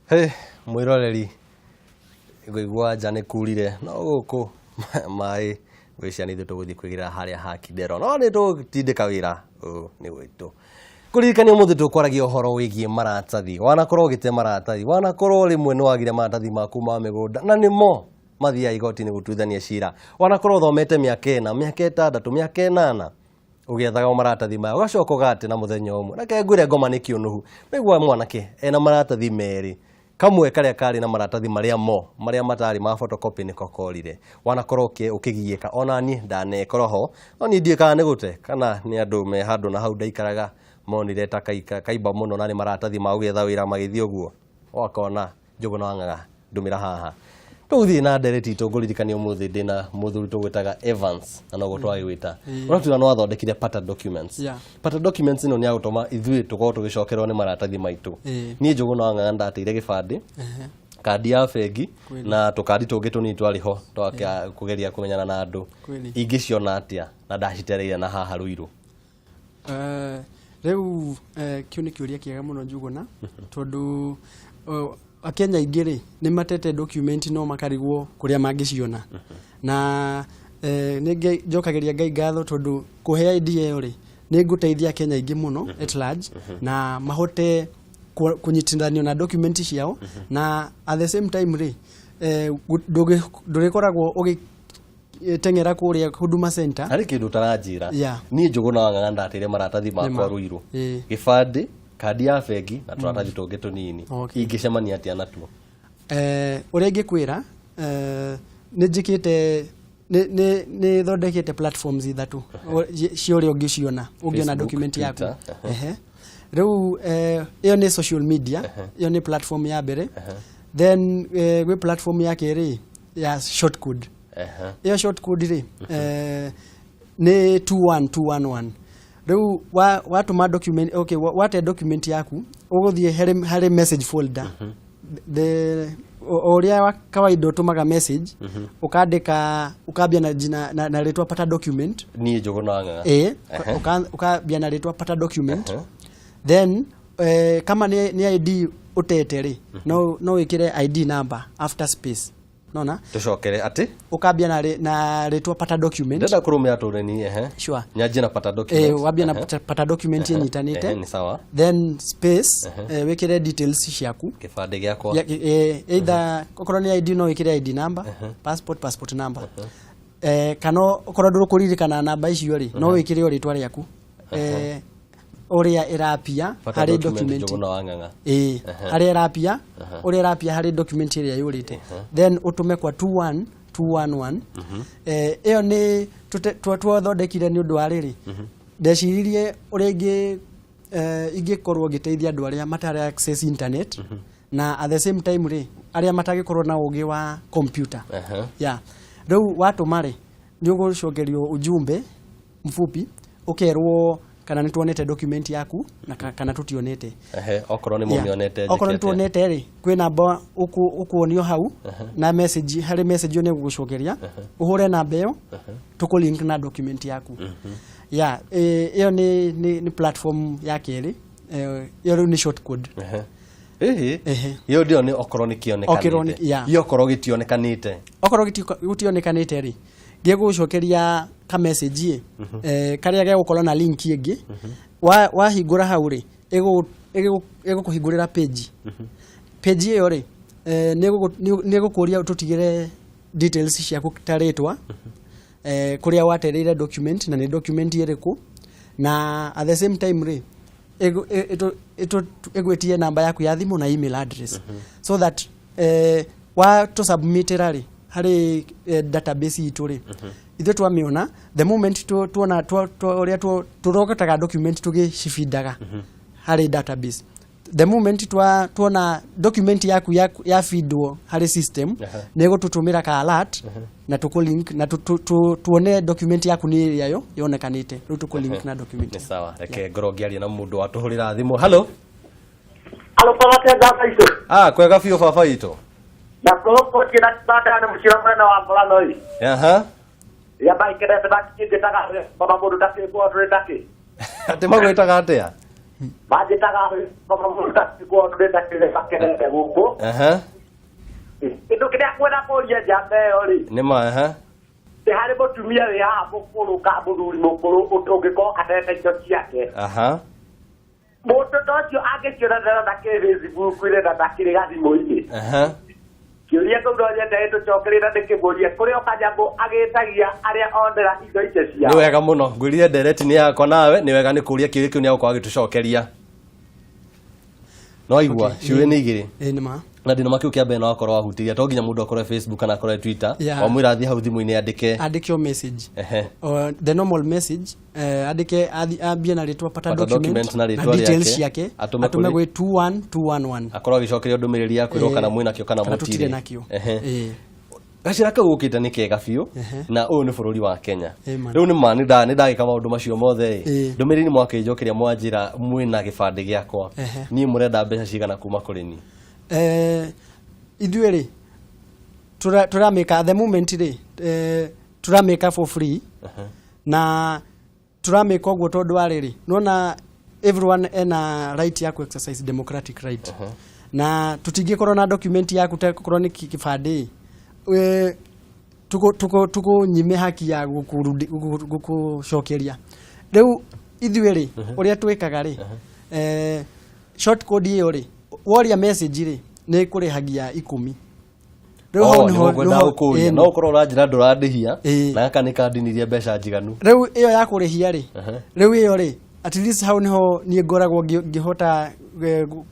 Hey, mwĩroreri, ngũigua nja nĩ kurire no gũkũ maĩ ngwĩciria nĩ ithuĩ tũgũthiĩ kwĩgĩrĩra harĩa ha Kidero, no nĩ tũgũtindĩka wĩra ũyũ nĩ witũ. Kũririkania ũmũthĩ tũkwaragia ũhoro wĩgiĩ maratathi. Wanakorwo ũgĩte maratathi, wanakorwo rĩmwe nĩ wagire maratathi maku ma mĩgũnda na nĩmo mathiaga igoti-inĩ gũtuithania cira. Wanakorwo ũthomete mĩaka 4, mĩaka 6, mĩaka 8 ũgĩethaga maratathi maya, ũgacoka ũgate na mũthenya ũmwe. Reke ngwĩre ngoma nĩ kĩũnũhu. Naigua mwanake ena maratathi merĩ, kamwe karĩa karĩ na maratathi marĩa mo marĩa matarĩ ma photocopy nĩko korire. Wanakorwo ũkĩgiĩka, ona niĩ ndanekora ho, no niĩ ndiũĩ kana nĩ gũte kana nĩ andũ me handũ na hau ndaikaraga monire ta kaimba mũno na nĩ maratathi ma gũgĩetha wĩra magĩthiĩ ũguo, ũgakona Njũgũna wa Ng'ang'a ndũmĩra haha. Tũgũthiĩ na ndereti itũ, ngũririkania ũmũthĩ ndĩna mũthuri tũgwĩtaga Evans na noguo twagĩgwĩta. Ũratuĩra nĩ wathondekire Pata Documents. Pata Documents ĩno nĩ ya gũtũma ithuĩ tũkorwo tũgĩcokerwo nĩ maratathi maitũ. Niĩ Njũgũna wa Ng'ang'a ndateire gĩbandĩ, kandi ya bengi na tũkandi tũngĩ tũnini twarĩ ho twa kũgeria kũmenyana na andũ. Ingĩciona atĩa na ndacitereire na haha Ruiru? Rĩu kĩu nĩ kĩũria kĩega mũno Njuguna, tondũ Akenya aingĩ rĩ nĩ matete document no makarigwo kũrĩa mangĩciona. Na nĩ njokagĩria Ngai ngatho tondũ kũhe idea ĩyo rĩ nĩ ngũteithia Akenya aingĩ mũno at large na mahote kũnyitithanio na document ciao, na at the same time rĩ ndũrĩkoragwo ũgĩteng'era kũrĩa Huduma Center. Harĩ kĩndũ ũtaranjĩra. Niĩ Njũgũna wa Ng'ang'a ndateire maratathi makwa Ruiru, gĩbandĩ, kandi ya bengi na tũratathi tũngĩ tũnini. Ingĩcemania atĩa natuo? Ũrĩa ingĩkwĩra, nĩ njĩkĩte nĩ thondekete platforms ithatũ cia ũrĩa ũngĩciona, ũngĩona Facebook, document yaku. Twitter. Ehe. Rĩu ĩyo nĩ social media, ĩyo nĩ platform ya mbere. Then gwĩ platform ya kerĩ ya short code. Ĩyo short code rĩ nĩ 21211. Rĩu watũma document, okay, wate document yaku, ũgũthiĩ harĩ message folder, the o ũrĩa wa kawaida ũtũmaga message, ũkandĩka, ũkambia na jina na rĩtwa Pata Document. Niĩ Njũgũna wa Ng'ang'a. Ĩĩ. Ũkambia na rĩtwa Pata Document, then kama nĩ ID ũtete rĩ, no wĩkĩre ID number after space, nona. Tũcokere atĩ? Ũkambia na rĩtwa Pata Document. Ndĩrenda kũrũmĩra tũreni, ehe. Nyanjie na Pata Document. Wambia na Pata Document ĩnyitanĩte. Nĩ sawa. Then space, wĩkĩre details ciaku. Kĩbandĩ gĩakwa. Either okorwo nĩ ID no wĩkĩre ID number, passport number, kana okorwo ndũkũririkana namba icio rĩ, no wĩkĩre o rĩtwa rĩaku ũrĩa ĩrapia Pata harĩ Document. document. Njũgũna wa Ng'ang'a. Ĩĩ, harĩa ĩrapia, ũrĩa ĩrapia harĩ document ĩrĩa yũrĩte, then ũtũme kwa 21211. Ĩyo nĩ twathondekire nĩ ũndũ wa rĩrĩ, ndeciririe ũrĩa ingĩ ingĩkorwo ngĩteithia andũ arĩa matarĩ access internet na at the same time rĩ arĩa matangĩkorwo na ũgĩ wa computer. Yeah. Rĩu watũma rĩ, nĩ ũgũcokerio ujumbe mfupi ũkerwo kana nĩ tuonete document yaku na kana tũtionete. Ehe, okorwo nĩ mũmĩonete, njĩke Okorwo nĩ atĩa? Tuonete rĩ, kwĩ namba ũkuonio hau na message, harĩ message ĩyo nĩ gũgũcokeria ũhũre namba ĩyo tũkũ link na document yaku. Yeah, ĩyo nĩ platform ya kerĩ. Ĩyo rĩu nĩ short code. Ehe. Ĩhĩ. Ehe. Ĩyo ndĩyo nĩ okorwo nĩ Okorwo kĩonekanĩte. Yeah. Ĩ okorwo gĩtionekanĩte? Okorwo gũtionekanĩte rĩ, gĩgũcokeria ka message ĩ karĩa gegũkorwo na link ĩngĩ. Wahingũra hau rĩ, ĩgũkũhingũrĩra page ĩyo rĩ, nĩ ĩgũkũria ũtũtigĩre details ciaku ta rĩtwa, kũrĩa watereire document na nĩ document ĩrĩkũ, na at the same time rĩ ĩgwĩtie namba yaku ya thimũ na email address so that wa tũsubmitĩra rĩ harĩ database itũ rĩ, ithuĩ twamĩona the moment tuona ũrĩa tũrogotaga document tũgĩcibindaga harĩ database, the moment tuona document yaku ya feedwo harĩ system, nĩ ĩgũtũtũmĩra ka alert na tũkũ-link na tuone document yaku nĩ ĩrĩa yo yonekanĩte, rĩu tũkũ-link na document. Nĩ sawa, reke ngorwo ngĩaria na mũndũ watũhũrĩra thimũ. Hello. Alo, pawate baba itũ. Ah, kwega biũ baba itũ. Na kũhũkũtie na kibanda nĩ mũcira mwena wa Mborano ĩ. Ya baikerete bakĩnjĩtaga baba mũndũ takĩ kwa ndũrĩ takĩ. Atĩ magwĩtaga atĩa? Manjĩtaga ndĩtakĩrĩ makerere gũkũ. Kĩndũ kĩrĩa kwenda kũria njamba ĩyo rĩ, Nĩ ma, aha. Nĩ harĩ mũtumia wĩ haha mũkũrũ ka mũthuri mũkũrũ ũngĩkorwo atete indo ciake. Mũndũ ta ũcio angĩciona ndĩrona kĩ Facebook-inĩ na ndakĩrĩ gathimũ-inĩ. Kĩũria kĩu no nyende gĩtũcokerie na ndĩkĩmũrie kũrĩ o kanyamũ agĩtagia arĩa onera indo icio ciao. Nĩ wega mũno, ngwĩrire ndereti nĩ yakwa nawe, nĩ wega nĩ kũria kĩũria kĩu, nĩ agũkorwo agĩtũcokeria. No igua, ciũria nĩ igĩrĩ. Ĩĩ, nĩ ma. Na ndĩna makĩu kĩa mbere no akorwo ahutirie to nginya mũndũ akorwo Facebook kana akorwo Twitter. Wamwĩra athiĩ hau thimũ-inĩ andĩke. Andĩke o message. The normal message, andĩke ambie na rĩtwa Pata Pata document, document na rĩtwa details rĩake, ciake, atũme atũme kũrĩ gwĩ 21211. Akorwo agĩcokeria ndũmĩrĩri ya kwĩrwo kana mwĩnakĩo kana kana mũtirĩ. tũtirĩ nakĩo. Gacĩra kau ũkĩte nĩ kega biũ, na ũyũ nĩ bũrũri wa Kenya. Man. Rĩu nĩ ma nĩ ndagĩka maũndũ macio mothe ĩ. Ndũmĩrĩri nĩ mwakĩnjokeria mwanjĩra mwĩna gĩbandĩ gĩakwa. Niĩ mũrenda mbeca cigana kuma kũrĩ niĩ? Ithuĩ rĩ, tũramĩka at the moment rĩ, tũramĩka for free. Na tũramĩka ũguo tondũ wa rĩrĩ, nĩwona everyone ena right ya ku exercise democratic right. Na tũtingĩkorwo na document yaku ta korwo nĩ kĩbandĩ, tũkũnyime haki ya gũkũcokeria. Rĩu ithuĩ rĩ, ũrĩa twĩkaga rĩ, short code ĩyo rĩ, woria message rĩ, nĩ ĩkũrĩhagia 10. Rĩu hau Oh, nĩho nĩho ngwenda gũkũria. No ũkorwo ũranjĩra ndũrandĩhia, na gaka nĩ kandinirie mbeca njiganu. Rĩu ĩyo ya kũrĩhia rĩ, rĩu ĩyo rĩ, at least hau nĩho niĩ ngoragwo ngĩhota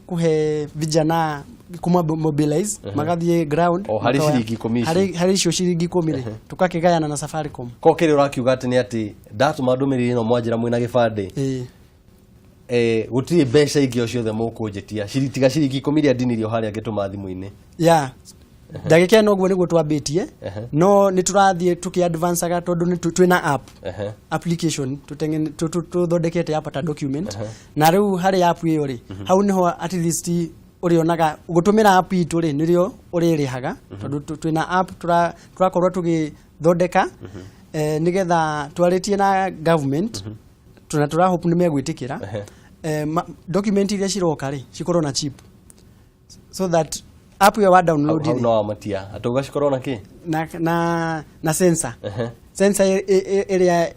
kũhe vijana kuma mobilize magathiĩ ground. O, harĩ makoya ciringi 10 ici. Harĩ icio ciringi 10 rĩ, tũgakĩgayana na Safaricom. Ko kĩrĩa ũrakiuga atĩ nĩ atĩ ndatũma ndũmĩrĩri ĩno mwanjĩra mwĩna gĩbandĩ, gũtirĩ mbeca ingĩ o ciothe mũkũnjĩtia tiga ciringi 10 iria ndinirio harĩa ngĩtũma thimũ-inĩ. Ya, ndagĩka ĩno ũguo nĩguo twambĩtie, no nĩ tũrathiĩ tũkĩ-advancaga tondũ nĩ twĩna app, application tũthondekete ya Pata document. Na rĩu harĩ app ĩyo rĩ, hau nĩho at least ũrĩonaga gũtũmĩra app itũ rĩ, nĩrĩo ũrĩrĩhaga, tondũ twĩna app tũrakorwo tũgĩthondeka, nĩgetha twarĩtie na government na tũra hope nĩ megwĩtĩkĩra document iria ciroka rĩ, cikorwo na chip so that app ĩyo wa download hau rĩ, no wamatia atĩ ũgacikorwo na kĩ? Na sensor, sensor ĩrĩa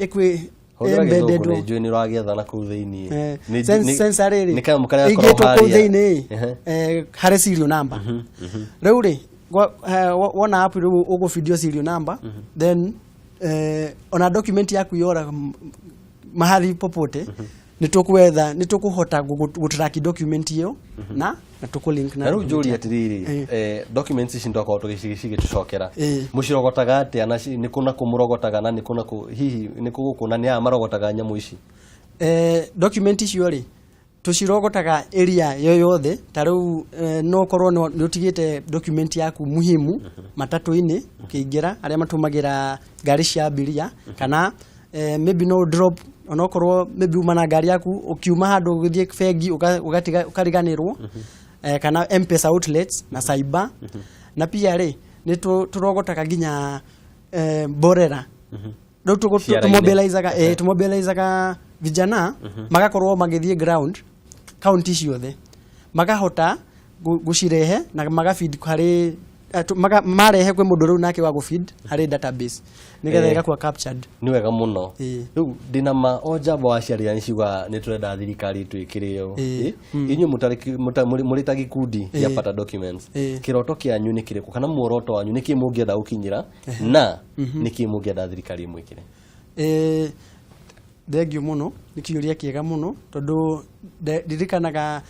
ĩkwĩ Hũthĩra gĩthũngũ. Embedded. Nĩ njũĩ nĩ ũragĩetha na kũu thĩiniĩ. Sensor rĩrĩ Nĩ kanyamũ karĩa ĩigĩtwo gakoragwo kũu harĩa. thĩinĩ, harĩ serial number. Rĩu rĩ, wona app rĩu ũgũbidio serial number, then ona document yaku yora mahali popote, nĩ tũkwetha, nĩ tũkũhota gũtrack document ĩyo na tũkũ-link Na rĩu document njũrie yaku. atĩrĩrĩ, documents ici nĩtwakorwo tũgĩcigĩtũcokera, mũcirogotaga atĩa na nĩ kũ na kũ mũrogotaga na nĩ kũ na kũ hihi nĩ kũ gũkũ na nĩ aya marogotaga nyamũ ici? Document icio rĩ, tũcirogotaga area yoyothe. Ta rĩu no ũkorwo nĩ ũtigĩte document yaku muhimu matatũ-inĩ ũkĩingĩra, arĩa matũmagĩra ngari cia abiria, kana maybe no drop, onokorwo maybe uma na ngari yaku ũkiuma handũ ũgĩthiĩ bengi ũgatiga ũkariganĩrwo, kana M-Pesa outlets na cyber. Na pia rĩ, nĩ tũrogotaga nginya borera. Rĩu Ciara-inĩ. Tũmobilizaga vijana magakorwo magĩthiĩ ground kaunti ciothe, makahota gũcirehe na magafeed harĩ marehe kwĩ mũndũ rĩu nake wa gũfeed harĩ database nĩgetha ĩgakuwa captured. Nĩ wega mũno. Rĩu ndĩna ma o njamba wa ciarĩra nĩ ciuga nĩ tũrenda thirikari ĩtwĩkĩre ũũ. Inyuĩ mũrĩ ta gĩkundi gĩa Pata Documents, kĩroto kĩanyu nĩ kĩrĩkũ kana muoroto wanyu nĩ kĩ mũngĩenda gũkinyĩra na nĩ kĩ mũngĩenda thirikari ĩmwĩkĩre? Thengiũ mũno, nĩ kĩũria kĩega mũno, tondũ ndirikanaga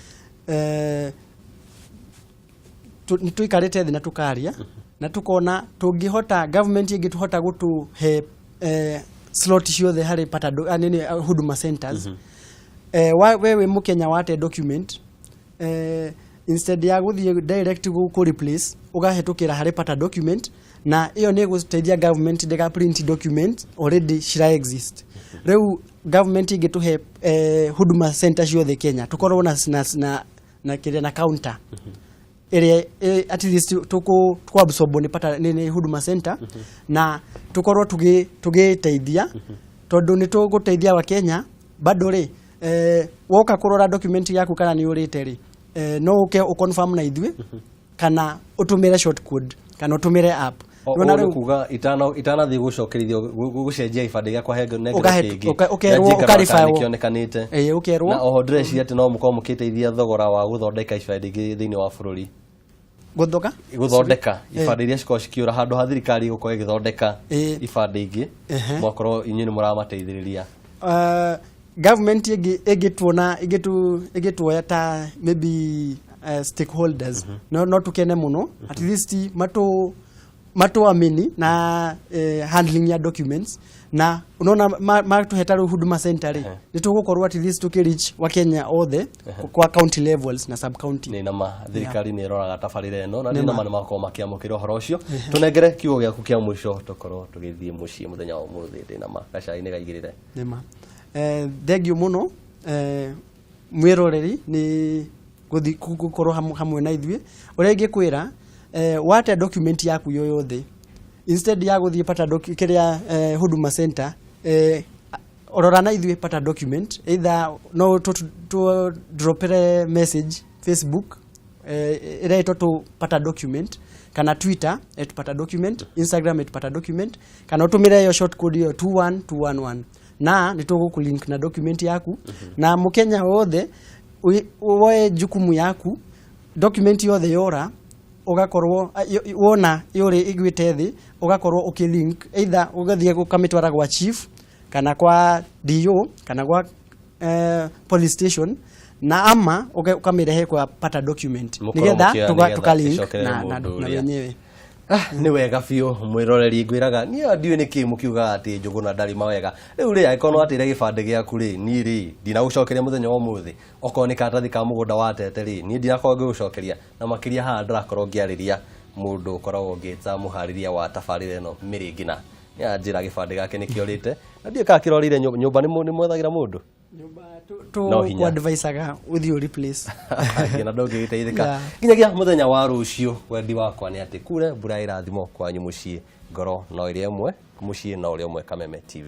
nĩ tũikarĩte thĩ na tũkaria na tũkona tũngĩhota government ĩngĩtũhota gũtũhe slot ciothe harĩ Pata nini, Huduma centers, we wĩ mũkenya wate document, instead ya gũthiĩ direct kũ replace, ũgahetũkĩra harĩ Pata document, na ĩyo nĩ ĩgũteithia government ndĩga print document already cira exist. Rĩu government ĩngĩtũhe Huduma center ciothe Kenya, tũkorwo na kĩrĩa na counter ĩrĩa at least tũkũ absorb nĩ Pata nĩ Huduma center na tũkorwo tũgĩteithia, tondũ nĩ tũgũteithia Wakenya bado rĩ. Woka kũrora document yaku kana nĩ ũrĩte rĩ, no ũke ũconfirm na ithuĩ kana ũtũmĩre short code kana ũtũmĩre app. Nĩwona rĩu kuga itanathiĩ gũcokerithio gũcenjia ibandĩ gĩakwa he nengero kĩngĩ, ũkerwo, ũkarify kĩonekanĩte. Ĩĩ, ũkerwo. Na oho ndĩreciria atĩ no mũkorwo mũkĩteithia thogora wa gũthondeka ibandĩ ingĩ thĩinĩ wa bũrũri. Gũthoka? Gũthondeka ibandĩ iria cikoragwo cikĩũra handũ ha thirikari gũkorwo ĩgĩthondeka ibandĩ ingĩ, mwakorwo inyuĩ nĩ mũramateithĩrĩria. Government ĩngĩtuona, ĩngĩtuoya ta maybe stakeholders, no tukene mũno, at least matuamini na handling ya documents, na unaona matuhe ta rĩu Huduma Center rĩ, nĩ tũgũkorwo at least tũkĩ-reach Wakenya othe kwa county levels na sub county. Nĩ nama thirikari nĩ ĩroraga tabarĩra ĩno na nĩ nama nĩ makorwo makĩamũkĩra ũhoro ũcio. Tũnengere kiugo gĩaku kĩa mũico tũkorwo tũgĩthiĩ mũciĩ mũthenya wa ũmũthĩ. Ndĩ nama gacai nĩ gaigĩrĩre. Nĩma, thengio mũno, mwĩroreri, nĩ gũthi gũkorwo hamwe na ithuĩ. Ũrĩa ingĩkwĩra, wate document yaku yoyothe, instead ya gũthiĩ pata kĩrĩa Huduma Center, rora na ithuĩ pata document, either no tũ dropere message Facebook ĩrĩa ĩtwo tũ pata document, kana Twitter @patadocument, Instagram @patadocument, kana ũtũmĩre ĩyo short code ĩyo 21211, na nĩ tũgũkũlink na document yaku. Na mũkenya wothe woe jukumu yaku, document yothe yora, ũgakorwo wona yũrĩ ĩgwĩte thĩ, ũgakorwo ũkĩlink, either ũgathiĩ ũkamĩtwara gwa chief kana kwa DO kana gwa police station, na ama ũkamĩrehe kwa pata document Mũkorwo nĩgetha mũkĩoya nĩgetha tũkalink ĩcokerere na mũndũ na ũrĩa. wenyewe. Ah, nĩ wega biũ mwĩroreri. Ngwĩraga niĩ ndiũĩ nĩkĩ mũkiugaga atĩ Njũgũna ndarĩ mawega. Rĩu rĩ, angĩkorwo nĩ wateire gĩbandĩ gĩaku rĩ, niĩ rĩ ndinagũcokeria mũthenya wa ũmũthĩ. Okorwo nĩ karatathi ka mũgũnda watete rĩ, niĩ ndinakorwo ngĩgũcokeria. Na makĩria haha ndĩrakorwo ngĩarĩria mũndũ ũkoragwo ngĩta mũharĩria wa tabarĩra ĩno, Mĩrĩngĩna, nĩ anjĩra gĩbandĩ gake nĩ kĩorĩte na ndiũĩ kana kĩrorĩire nyũmba. Nĩ mwethagĩra mũndũ. No hinya. Tũkũadvisaga ũthiĩ ũ replace. Nginya ndũngĩgĩteithĩka. Yeah. Nginyagia mũthenya wa rũciũ, wendi wakwa nĩ atĩ kure mbura ĩrathimo kwanyu mũciĩ, ngoro no ĩrĩa ĩmwe, mũciĩ no ũrĩa ũmwe. Kameme TV.